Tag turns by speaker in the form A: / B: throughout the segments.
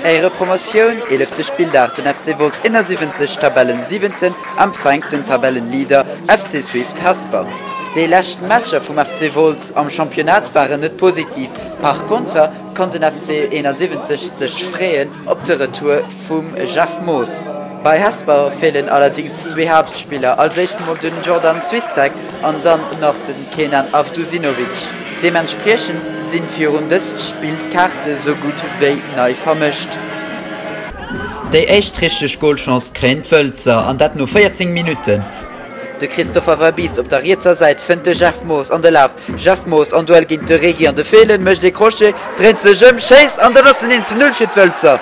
A: Éierepromotioun, Eelefte Spilldag, Den FC Wolz 71, Tabellensiwenten, empfänkt den Tabellenleader FC Swift Hesper. Déi lescht Matcher vum FC Wolz am Championnat waren net positiv, par konter kann den FC 71 sech freeën op de Retour vum Jeff Moos. Bei Hesper feelen allerdings zwee Haaptspiller, als éischt mol den Jordan Swistek an dann nach den Kenan Avdusinovic. Deementspriechend sinn virun dëst Spill d'Kaarte sou gutt wéi nei vermëscht. Déi éischt richteg Golchance kréien d'Wëlzer, an dat no 14 Minutten. De Christopher Verbiest op der rietser Säit fënnt de Jeff Moos an de Laf. Jeff Moos an Duell géint de Regi an de Feelen, mécht ee Crochet, dréint sech ëm, schéisst an dat ass den 1 zu 0 fir d'Wëlzer.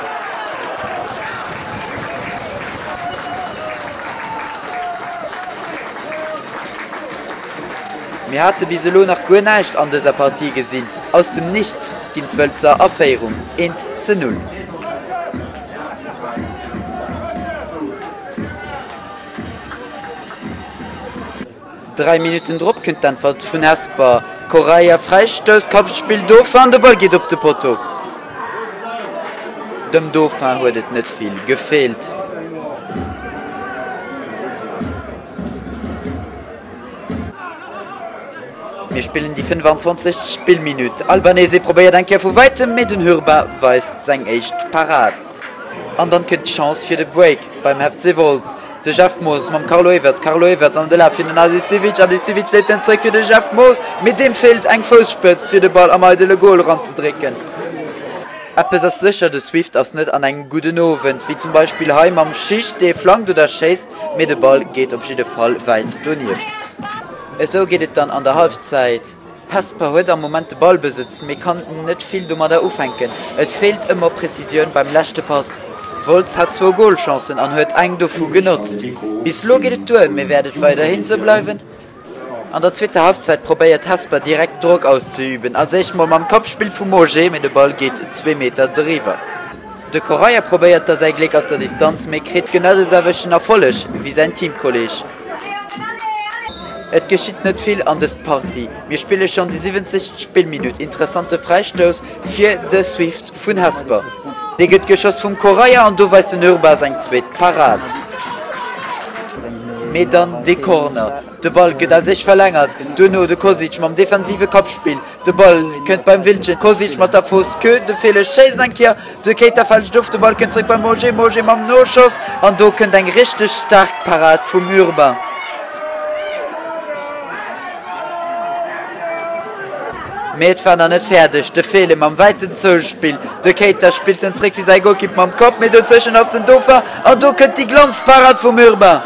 A: Mir hate bis elo nach guer näischt an dëser Partie gesinn. Aus dem Nichts ginn d'Wëlzer a Féierung, 1 zu 0. 3 Minutten drop kënnt d'Äntwert vun Hesper. Correia, Fräistouss, Kappspill, Dauphin, de Ball geet op de Potto. Dem Dauphin huet et net vill gefeelt. Mir spillen déi 25. Spillminutt. Albanese probéiert eng Kéier vu wäitem, mee den Hurba weist seng éischt Parad. An dann kënnt d'Chance fir de Break beim FC Wolz. De Jeff Moos mam Carlo Everts, Carlo Everts an de Laf fir den Adi Sivic, Adi Sivic leet en zréck fir de Jeff Moos, mee deem feelt eng Fousspëtzt fir de Ball am eidele Gol eranzedrécken. Eppes ass sécher, de Swift ass net an engem gudden Owend, wéi zum Beispill hei mam Schicht, dee flankt oder schéisst, mee de Ball geet op jidde Fall wäit donieft. Esou geet et dann an der Halfzäit. Hesper huet am Moment de Ballbesëtz, mee kann net vill domadder ufänken. Et feelt ëmmer Prezisioun beim leschte Pass. Wolz hat zwou Golchancen an huet eng dovu genotzt. Bis elo geet et duer, mee wäert et weiderhin sou bleiwen? An der zweeter Halbzeit probéiert Hesper direkt Drock auszeüben. Als éischt mol mam Kappspill vum Moger, mee de Ball geet zwee Meter driwwer. De Correia probéiert da säi Gléck aus der Distanz, mee kritt genau de selwechten Erfolleg wéi säin Teamkolleeg. Et geschitt net vill an dëst Partie. Mir spille schonn déi 70. Spillminutt. Interessante Fräistouss fir de Swift vun Hesper. Dee gëtt geschoss vum Correia an do weist den Urbas eng zweet Parad. Mee dann dee Corner. De Ball gëtt als éischt verlängert, duerno de Kosic mam defensive Kappspill. De Ball kënnt beim Wiltgen, Kosic mat der Fausse Queue, de Félix schéisst eng Kéier, de Keita fälscht of, de Ball kënnt zréck beim Moger, Moger mam Noschoss an do kënnt eng richteg staark Parad vum Urbain. Mee et war nach net fäerdeg, de Fele mam wäiten Zouspill, de Keita spillt en zréck fir säi Golkipp mam Kapp, mee dozwëschen ass den Dauphin an do kënnt déi Glanzparad vum Urbain.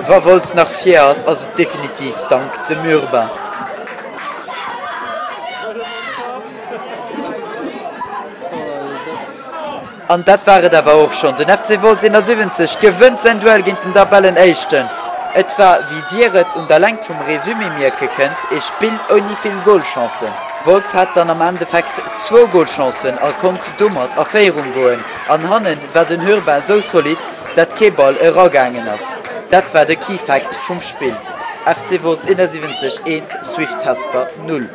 A: Wa Wolz nach vir ass, ass et definitiv dank dem Urbain. An dat war et awer och schonn. Den FC Wolz 71 gewënnt säin Duell géint den Tabellenéischten. Et war, wéi Dir et un der Längt vum Resumé mierke kënnt, ee Spill ouni vill Golchancen. Wolz hat dann am Endeffekt zwou Golchancen a konnt domat a Féierung goen. An hannen war den Hurbain sou solid, dat kee Ball eragaangen ass. Dat war de Key Fact vum Spill. FC Wolz 71 1, Swift Hesper 0.